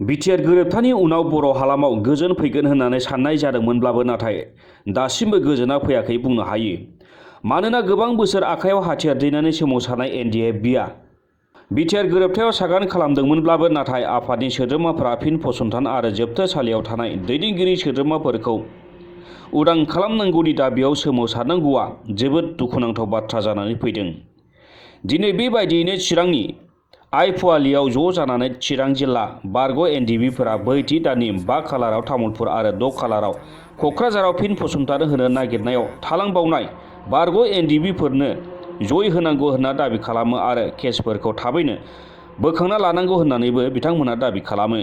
BTR गोरोबथानि उनाव बर' हालामाव गोजोन फैगोन होननानै साननाय जादोंमोनब्लाबो नाथाय दासिमबो गोजोना फैयाखै बुंनो हायो। मानोना गोबां बोसोर आखायाव हाथियार दैनानै सोमावसारनाय एनडिएफबिआ बिटिआर गोरोबथायाव सागान खालामदोंमोनब्लाबो नाथाय आफादनि सोद्रोमाफोरा फिन फसंथान आरो जोबथेसालियाव थानाय दैदेनगिरि सोद्रोमाफोरखौ उदां खालामनांगौनि दाबियाव सोमावसारनांगौआ जोबोद दुखुनांथाव बाथ्रा जानानै फैदों। दिनै बेबायदियैनो चिरांनि आइफवालियाव ज' जानानै चिरां जिल्ला बारग' एनडिएफबिफोरा बैथि दाननि 5 खालाराव तामुलपुर आरो 6 खालाराव क'क्राझाराव फिन फसंथान होनो नागिरनायाव थालांबावनाय बारग' एनडिएफबिफोरनो जय होनांगौ होनना दाबि खालामो आरो केसफोरखौ थाबैनो बोखांना लानांगौ होननानैबो बिथांमोना दाबि खालामो।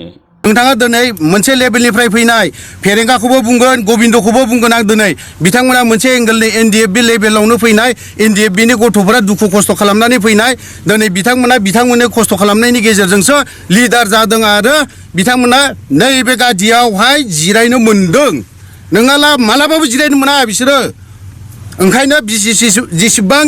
नोंथाङा दिनै मोनसे लेभेलनिफ्राय फैनाय फेरेंगाखौबो बुंगोन गबिन्दखौबो बुंगोन आं दिनै बिथांमोना मोनसे एंगेलनि एनडिएफबि लेभेलावनो फैनाय एनडिएफबिनि गथ'फोरा दुखु खस्थ' खालामनानै फैनाय दिनै बिथांमोननो खस्थ' खालामनायनि गेजेरजोंसो लिडार जादों आरो बिथांमोना नैबे गादियावहाय जिरायनो मोन्दों। नङाला मालाबाबो जिरायनो मोना बिसोरो। ओंखायनो जेसेबां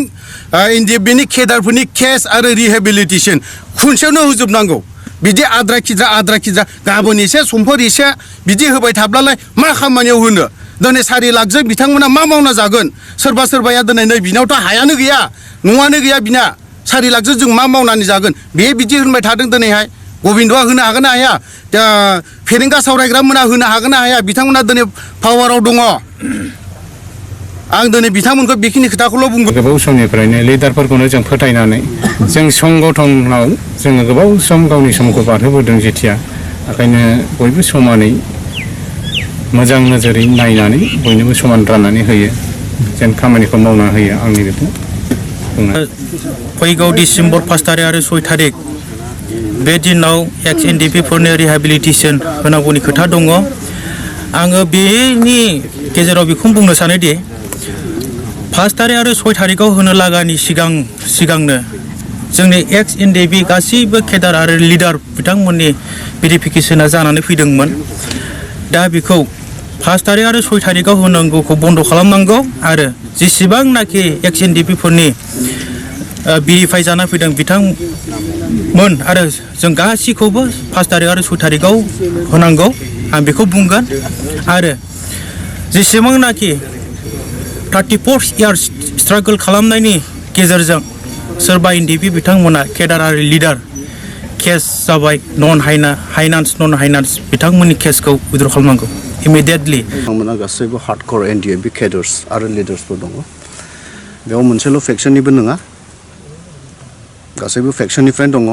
एनडिएफबिनि केडारफोरनि केस आरो रिहेबिलिटेसन खनसेयावनो होजोबनांगौ। बिदि आद्रा खिद्रा गाबोन एसे समफोर एसे बिदि होबाय थाब्लालाय मा खामानियाव होनो। दिनै 4 लाखजों बिथांमोना मा मावना जागोन। सोरबाया दिनै नै बिनावथ' हायानो गैया, न'आनो गैया बिना। 4 लाखजों जों मा मावनानै जागोन। बे बिदि होनबाय थादों दिनैहाय। गबिन्दआ होनो हागोन ना हाया? फेरेंगा सावरायग्रा मोना होनो हागोन ना हाया? बिथांमोना दिनै पावाराव दङ। आं दिनै बिथांमोनखौ बेखिनि खोथाखौल' बुंगोन। गोबाव समनिफ्रायनो लिडारफोरखौनो जों फोथायनानै जों संगठनाव जोङो गोबाव सम गावनि समखौ बारहोबोदों जेथिया ओंखायनो बयबो समानै मोजां नोजोरै नायनानै बयनोबो समान राननानै होयो जेन खामानिखौ मावना होयो। आंनि बेखौ फैगौ डिसेम्बर 5 थारिख आरो 6 थारिख बे दिनाव एक्स एनडिएफबिफोरनो रिहेबिलिटेसन होनांगौनि खोथा दङ। आङो बेनि गेजेराव बेखौनो बुंनो सानोदि 5 थारिख आरो 6 थारिखआव होनो लागानि सिगांनो जोंनि एक्स एनडिएफबि गासैबो केडार आरो लिडार बिथांमोननि भेरिफिकेसना जानानै फैदोंमोन। दा बेखौ 5 थारिख आरो 6 थारिखआव होनांगौखौ बन्द' खालामनांगौ आरो जेसेबांनाखि एक्स एनडिएफबिफोरनि भेरिफाइ जाना फैदों बिथांमोन आरो जों गासैखौबो 5 थारिख आरो 6 थारिखआव होनांगौ आं बेखौ बुंगोन। आरो जेसेबांनाखि 34 इयार्स स्ट्रागल खालामनायनि गेजेरजों सोरबा एनडिएफबि बिथांमोना केडार आरो लिडार केस जाबाय नन हाइनान्स बिथांमोननि केसखौ उइथड्र खालामनांगौ इमिडिएटलि। बिथांमोना गासैबो हार्डकर एनडिएफबि केडार्स आरो लिडार्सफोर दङ। बेयाव मोनसेल' फेक्सननिबो नङा, गासैबो फेक्सननिफ्रायनो दङ।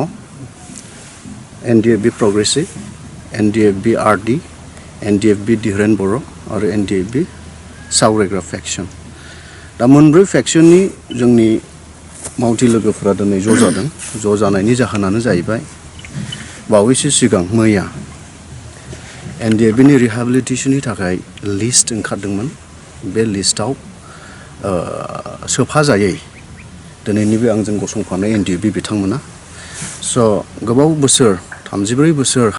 NDFB progressive, NDFB RD, NDFB Dhiren Boro' आरो एनडिएफबि सावरायग्रा फेक्सन। दा मोनब्रै फेक्सननि जोंनि मावथि लोगोफोरा दिनै ज' जादों। ज' जानायनि जाहोनानो जाहैबाय बावैसो सिगां मैया एनडिएफबिनि रिहेबिलिटेसननि थाखाय लिस्ट ओंखारदोंमोन। बे लिस्टआव सोफाजायै दिनैनि बे आंजों गसंफानाय एनडिएफबि बिथांमोना। स' गोबाव बोसोर 34 बोसोर